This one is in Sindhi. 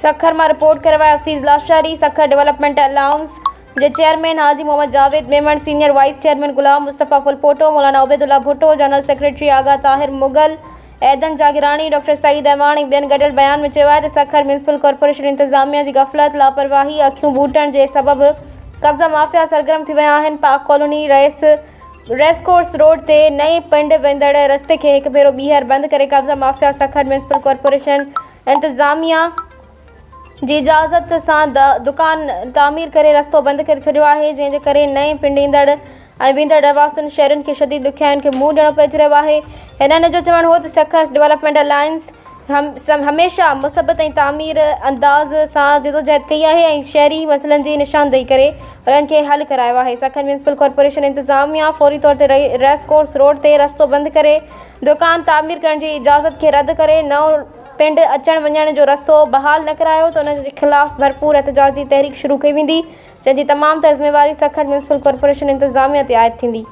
سکر مان رپورٽ ڪري رهيو آهي حفيظ لاشاري، سکر ڊولپمينٽ الائنس جي chairman Haji Muhammad Javed Memon, senior vice chairman Ghulam Mustafa Phulpoto, Maulana Ubaidullah Bhutto, general secretary Agha Tahir Mughal, Aidan Jagirani, doctor Saeed Awan ۽ ٻين گڏيل بيان ۾ چيو آهي ته سکر ميونسپل ڪارپوريشن انتظاميا جي غفلت، لاپرواهي، اکيون ٻوٽڻ جي سبب قبضا مافيا سرگرم ٿي ويا آهن، Pak colony race race course road تي نئين پنڊ ويندڙ رستي کي هڪ ڀيرو ٻيهر بند ڪري قبضا مافيا سکر ميونسپل ڪارپوريشن انتظاميا جي اجازت سان دڪان تعمير ڪري رستو بند ڪري ڇڏيو آهي، جنهن جي ڪري نئين پنڊ ايندڙ ۽ ويندڙ رهواسين شهرين کي شديد ڏکيائين کي منهن ڏيڻو پئجي رهيو آهي. هنن جو چوڻ هو ته سکر ڊولپمينٽ الائنس هميشه مثبت ۽ تعمير انداز سان جدوجهد ڪئي آهي ۽ شهري مسئلن جي نشاندهي ڪري انهن کي حل ڪرايو آهي. سکر ميونسپل ڪارپوريشن انتظاميا فوري طور تي ريس ڪورس روڊ تي رستو بند ڪري دڪان تعمير ڪرڻ جي اجازت کي رد ڪري نئون پنڊ اچڻ وڃڻ جو رستو بحال نه ڪرايو ته ان جي خلاف ڀرپور احتجاجي تحريڪ شروع ڪئي ويندي جنهن جي تمام تر ذميواري سکر ميونسپل ڪارپوريشن انتظاميا تي عائد ٿيندي.